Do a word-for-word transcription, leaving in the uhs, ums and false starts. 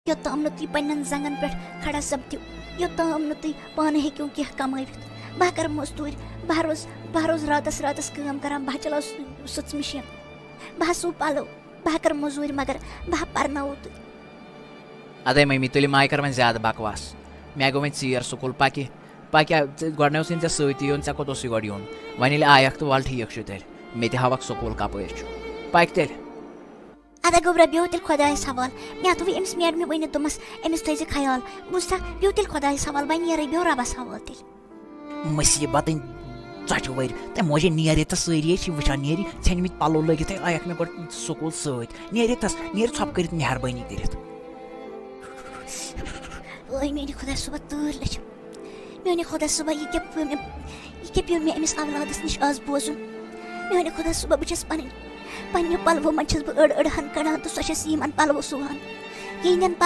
یوٚتام نہٕ تُہۍ پننٮ۪ن زنٛگن پٮ۪ٹھ کھڑا سپدِو، یوٚتام نہٕ تُہۍ پانہٕ ہیٚکِو کینٛہہ کمٲوِتھ۔ بہٕ ہا کرٕ مزدوٗرۍ، بہٕ ہا روز-، بہٕ ہا روز راتس راتس کٲم کران، بہٕ ہا چلاو سُہ-، سٕژ مِشیٖن، بہٕ ہا سُو پلو، بہٕ ہا کرٕ مزوٗرۍ، مگر بہٕ ہا پرناوو تُہۍ۔ ادے ممی، تُلہِ مایہِ کر وۄنۍ زیادٕ بکواس۔ مےٚ گوٚو وۄنۍ ژیر سکوٗل، پکہِ، پکہِ آ، ژٕ گۄڈٕ نہ اوسُے ژےٚ سۭتی یُن، ژےٚ کوٚت اوسُے گۄڈٕ یُن؟ وۄنۍ ییٚلہِ آیکھ تہٕ وَلہٕ ٹھیٖک چھُ تیٚلہِ، مےٚ تہِ ہاوَکھ سکوٗل کَپٲرۍ چھُ۔ پَکہِ تیٚلہِ۔ اَدٕ گوٚبرا، بیٚہو تیٚلہِ خۄدایَس حوالہٕ۔ مےٚ ہا تھوٚوُے أمِس میڈمہِ ؤنِتھ، دوٚپمَس، أمِس تھٲیزِ خیال۔ بوٗزتھا، بیٚہو تیٚلہِ خۄدایَس حوالہٕ، وۄنۍ نیرَے، بیٚہو رۄبَس حوالہٕ تیٚلہِ۔ مُصیٖبتٕنۍ ژۄچہِ ؤرۍ۔ تہٕ موجے نیرِ تہٕ سٲری چھِ وٕچھان، نیرِ ژھیٚنمٕتۍ پَلو لٲگِتھ، ہے آیَکھ مےٚ گۄڈٕ سکوٗل سۭتۍ۔ نیرِ تَس، نیرِ ژھۄپہٕ کٔرِتھ، مہربٲنی کٔرِتھ۔ اوے میانہِ خۄدا صٲبہ، تۭر لٔج۔ میانہِ خۄدا صٲبہ، یہِ کیٛاہ پیوٚو مےٚ، یہِ کیٛاہ پیوٚو مےٚ أمِس اولادس نِش آز بوزُن؟ میانہِ خۄدا صٲبہ، بہٕ چھَس پنٕنۍ، پننہِ پلوو منٛز چھَس بہٕ أڑ أڑ ہن کڑان تہٕ سۄ چھَس یِمن پلوو سُوان۔ یِہنٛدٮ۪ن پلوَن